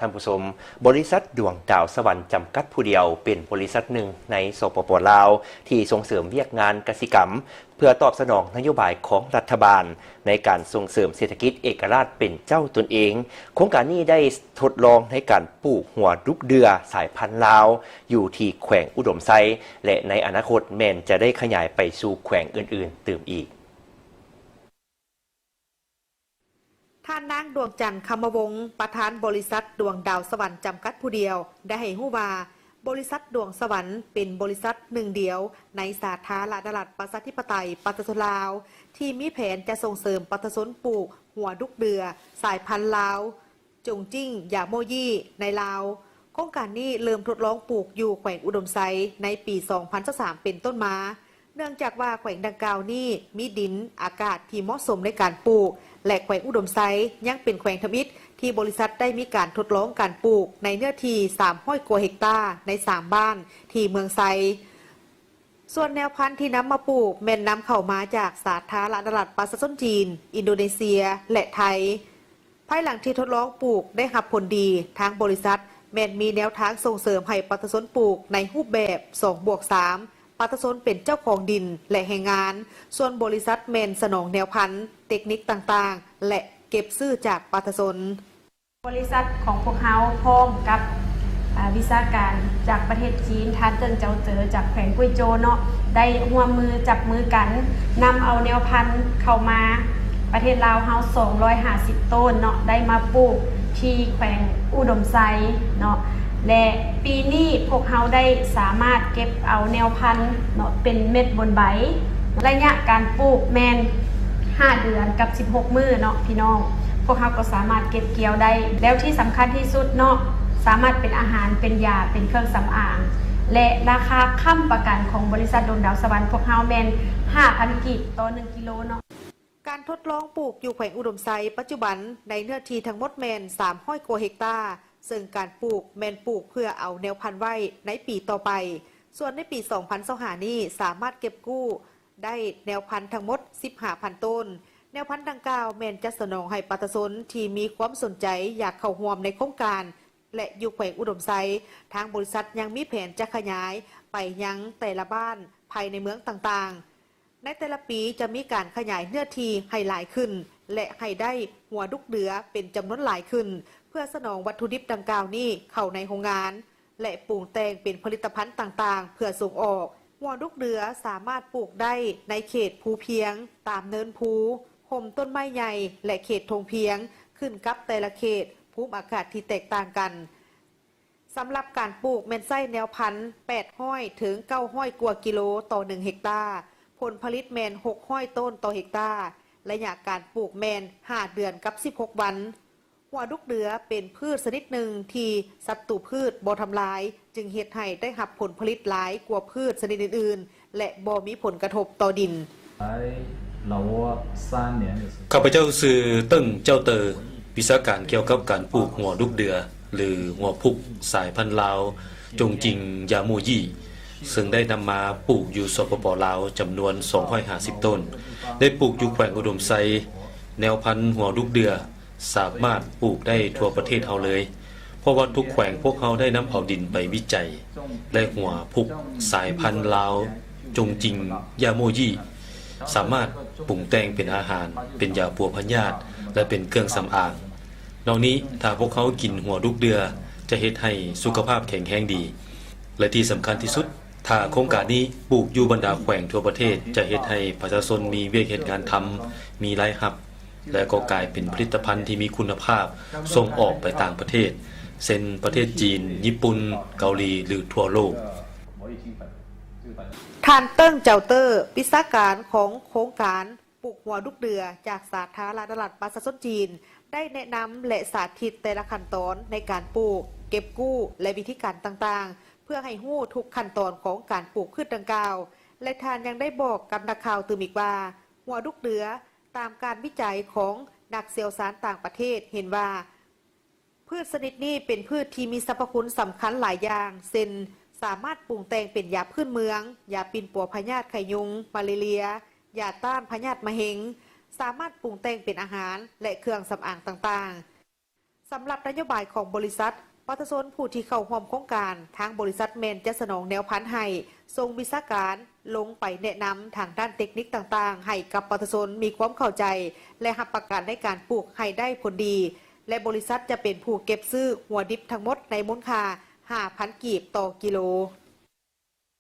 ທ່ານຜູ້ຊົມ, ບໍລິສັດດວງດາວສະຫວັນຈຳກັດຜູ້ດຽວ ເປັນບໍລິສັດໜຶ່ງໃນ ສປປ ລາວ ທີ່ສົ່ງເສີມວຽກງານກະສິກຳ ເພື່ອຕອບສະໜອງນະໂຍບາຍຂອງລັດຖະບານ ໃນການສົ່ງເສີມເສດຖະກິດເອກະລາດເປັນເຈົ້າຕົນເອງ. ໂຄງການນີ້ໄດ້ທົດລອງໃນການປູກຫົວດຸກເດືອສາຍພັນລາວ ຢູ່ທີ່ແຂວງອຸດົມໄຊ ແລະ ໃນອະນາຄົດແມ່ນຈະໄດ້ຂະຫຍາຍໄປສູ່ແຂວງອື່ນໆຕື່ມອີກ. ທ່ານນາງ ດວງຈັນ ຄຳມະວົງ ປະທານບໍລິສັດດວງດາວສະຫວັນຈຳກັດຜູ້ດຽວ ໄດ້ໃຫ້ຮູ້ວ່າ ບໍລິສັດດວງສະຫວັນເປັນບໍລິສັດໜຶ່ງດຽວໃນສາທາລະນະລັດປະຊາທິປະໄຕປະຊາຊົນລາວ ທີ່ມີແຜນຈະສົ່ງເສີມປະຊາຊົນປູກຫົວດຸກເດືອສາຍພັນລາວ ຈົງຈິ້ງ ຢາໂມຢີ້ ໃນລາວ. ໂຄງການນີ້ເລີ່ມທົດລອງປູກຢູ່ແຂວງອຸດົມໄຊໃນປີສອງພັນຊາວສາມເປັນຕົ້ນມາ. ເນື່ອງຈາກວ່າແຂວງດັ່ງກ່າວນີ້ມີດິນອາກາດທີ່ເໝາະສົມໃນການປູກ ແລະ ແຂວງອຸດົມໄຊຍັງເປັນແຂວງທຳອິດທີ່ບໍລິສັດໄດ້ມີການທົດລອງການປູກໃນເນື້ອທີ່ສາມຮ້ອຍກວ່າເຮັກຕາໃນສາມບ້ານທີ່ເມືອງໄຊ. ສ່ວນແນວພັນທີ່ນຳມາປູກແມ່ນນຳເຂົ້າມາຈາກສາທາລະນະລັດປະຊາຊົນຈີນ, ອິນໂດເນເຊຍ ແລະ ໄທ. ພາຍຫຼັງທີ່ທົດລອງປູກໄດ້ຮັບຜົນດີ, ທາງບໍລິສັດແມ່ນມີແນວທາງສົ່ງເສີມໃຫ້ປະຊາຊົນປູກໃນຮູບແບບສອງບວກສາມ, ປະຊາຊົນເປັນເຈົ້າຂອງດິນ ແລະ ແຮງງານ, ສ່ວນບໍລິສັດແມ່ນສະໜອງແນວພັນ, ເຕັກນິກຕ່າງໆ ແລະ ເກັບຊື້ຈາກປະຊາຊົນ. ບໍລິສັດຂອງພວກເຮົາພ້ອມກັບ ອາ ວິຊາການຈາກປະເທດຈີນ, ທ່ານເຕີງເຈົ້າເຈີ ຈາກແຂວງກຸຍໂຈວເນາະ ໄດ້ຮ່ວມມືຈັບມືກັນ ນຳເອົາແນວພັນເຂົ້າມາປະເທດລາວເຮົາສອງຮ້ອຍຫ້າສິບໂຕນເນາະ ໄດ້ມາປູກທີ່ແຂວງອຸດົມໄຊເນາະ ແລະ ປີນີ້ພວກເຮົາໄດ້ສາມາດເກັບເອົາແນວພັນເນາະ ເປັນເມັດບົນໃບ. ໄລຍະການປູກແມ່ນຫ້າເດືອນກັບສິບຫົກມື້ເນາະພີ່ນ້ອງ, ພວກເຮົາກໍສາມາດເກັບກ່ຽວໄດ້ ແລ້ວທີ່ສຳຄັນທີ່ສຸດເນາະ ສາມາດເປັນອາຫານ, ເປັນຢາ, ເປັນເຄື່ອງສຳອາງ ແລະ ລາຄາຄ້ຳປະກັນຂອງບໍລິສັດດວງດາວສະຫວັນພວກເຮົາແມ່ນຫ້າພັນກີບຕໍ່ໜຶ່ງກິໂລເນາະ. ການທົດລອງປູກຢູ່ແຂວງອຸດົມໄຊປັດຈຸບັນໃນເນື້ອທີ່ທັງໝົດແມ່ນສາມຮ້ອຍກວ່າເຮັກຕາ, ເຊິ່ງການປູກແມ່ນປູກເພື່ອເອົາແນວພັນໄວ້ໃນປີຕໍ່ໄປ. ສ່ວນໃນປີສອງພັນຊາວຫ້ານີ້ສາມາດເກັບກູ້ ໄດ້ແນວພັນທັງໝົດສິບຫ້າພັນໂຕນ. ແນວພັນດັ່ງກ່າວແມ່ນຈະສະໜອງໃຫ້ປະຊາຊົນທີ່ມີຄວາມສົນໃຈຢາກເຂົ້າຮ່ວມໃນໂຄງການ ແລະ ຢູ່ແຂວງອຸດົມໄຊ, ທາງບໍລິສັດຍັງມີແຜນຈະຂະຫຍາຍໄປຍັງແຕ່ລະບ້ານພາຍໃນເມືອງຕ່າງໆ. ໃນແຕ່ລະປີຈະມີການຂະຫຍາຍເນື້ອທີ່ໃຫ້ຫຼາຍຂຶ້ນ ແລະ ໃຫ້ໄດ້ຫົວດຸກເດືອເປັນຈຳນວນຫຼາຍຂຶ້ນ ເພື່ອສະໜອງວັດຖຸດິບດັ່ງກ່າວນີ້ເຂົ້າໃນໂຮງງານ ແລະ ປຸງແຕ່ງເປັນຜະລິດຕະພັນຕ່າງໆເພື່ອສົ່ງອອກ. ຫົວດຸກເດືອສາມາດປູກໄດ້ໃນເຂດພູພຽງ, ຕາມເນີນພູ, ຮົ່ມຕົ້ນໄມ້ໃຫຍ່ ແລະ ເຂດທົ່ງພຽງ, ຂຶ້ນກັບແຕ່ລະເຂດ, ພູມອາກາດທີ່ແຕກຕ່າງກັນ. ສຳລັບການປູກແມ່ນໃຊ້ແນວພັນແປດຮ້ອຍເຖິງເກົ້າຮ້ອຍກວ່າກິໂລຕໍ່ໜຶ່ງເຮັກຕາ, ຜົນຜະລິດແມ່ນຫົກຮ້ອຍໂຕນຕໍ່ເຮັກຕາ, ໄລຍະການປູກແມ່ນຫ້າເດືອນກັບສິບຫົກວັນ. ຫົວດຸກເດືອເປັນພືດຊະນິດໜຶ່ງທີ່ສັດຕູພືດບໍ່ທຳລາຍ, ຈຶ່ງເຮັດໃຫ້ໄດ້ຮັບຜົນຜະລິດຫຼາຍກວ່າພືດຊະນິດອື່ນໆ ແລະ ບໍ່ມີຜົນກະທົບຕໍ່ດິນ. ຂ້າພະເຈົ້າຊື່ ເຕີງ ເຈົ້າເຕີ, ວິຊາການກ່ຽວກັບການປູກຫົວດຸກເດືອ ຫຼື ຫົວພຸກສາຍພັນລາວ ຈົງຈິງ ຢາໂມຢີ້ ເຊິ່ງໄດ້ນຳມາປູກຢູ່ ສປປ ລາວ ຈຳນວນສອງຮ້ອຍຫ້າສິບຕົ້ນ, ໄດ້ປູກຢູ່ແຂວງອຸດົມໄຊ. ແນວພັນຫົວດຸກເດືອ ສາມາດປູກໄດ້ທົ່ວປະເທດເຮົາເລີຍ, ເພາະວ່າທຸກແຂວງພວກເຮົາໄດ້ນຳເອົາດິນໄປວິໄຈ ແລະ ຫົວພຸກສາຍພັນລາວ ຈົງຈິງ ຢາໂມຢີ້ ສາມາດປຸງແຕ່ງເປັນອາຫານ, ເປັນຢາປົວພະຍາດ ແລະ ເປັນເຄື່ອງສຳອາງ. ນອກນີ້, ຖ້າພວກເຮົາກິນຫົວດຸກເດືອ ຈະເຮັດໃຫ້ສຸຂະພາບແຂງແຮງດີ ແລະ ທີ່ສຳຄັນທີ່ສຸດ, ຖ້າໂຄງການນີ້ປູກຢູ່ບັນດາແຂວງທົ່ວປະເທດ ຈະເຮັດໃຫ້ປະຊາຊົນມີວຽກເຮັດງານທຳ, ມີລາຍຮັບ ແລະ ກໍກາຍເປັນຜະລິດຕະພັນທີ່ມີຄຸນນະພາບສົ່ງອອກໄປຕ່າງປະເທດ ເຊັ່ນ ປະເທດຈີນ, ຍີ່ປຸ່ນ, ເກົາຫຼີ ຫຼື ທົ່ວໂລກ. ທ່ານ ເຕີງ ເຈົ້າເຕີ, ວິຊາການຂອງໂຄງການ ປູກຫົວດຸກເດືອຈາກສາທາລະນະລັດປະຊາຊົນຈີນ ໄດ້ແນະນຳ ແລະ ສາທິດແຕ່ລະຂັ້ນຕອນໃນການປູກ, ເກັບກູ້ ແລະ ວິທີການຕ່າງໆ ເພື່ອໃຫ້ຮູ້ທຸກຂັ້ນຕອນຂອງການປູກພືດດັ່ງກ່າວ ແລະ ທ່ານຍັງໄດ້ບອກກັບນັກຂ່າວຕື່ມອີກວ່າ ຫົວດຸກເດືອ, ຕາມການວິໄຈຂອງນັກຊ່ຽວຊານຕ່າງປະເທດເຫັນວ່າ ພືດຊະນິດນີ້ເປັນພືດທີ່ມີສັບພະຄຸນສຳຄັນຫຼາຍຢ່າງ ເຊັ່ນ ສາມາດປຸງແຕ່ງເປັນຢາພື້ນເມືອງ, ຢາປິ່ນປົວພະຍາດໄຂ້ຍຸງ, ມາເລເລຍ, ຢາຕ້ານພະຍາດມະເຮັງ, ສາມາດປຸງແຕ່ງເປັນອາຫານ ແລະ ເຄື່ອງສຳອາງຕ່າງໆ. ສຳລັບນະໂຍບາຍຂອງບໍລິສັດ, ປະຊາຊົນຜູ້ທີ່ເຂົ້າຮ່ວມໂຄງການ, ທາງບໍລິສັດແມ່ນຈະສະໜອງແນວພັນໃຫ້, ສົ່ງວິຊາການລົງໄປແນະນຳທາງດ້ານເຕັກນິກຕ່າງໆ ໃຫ້ກັບປະຊາຊົນມີຄວາມເຂົ້າໃຈ ແລະ ຮັບປະກັນໃນການປູກໃຫ້ໄດ້ຜົນດີ ແລະ ບໍລິສັດຈະເປັນຜູ້ເກັບຊື້ຫົວດິບທັງໝົດໃນມູນຄ່າຫ້າພັນກີບຕໍ່ກິໂລ.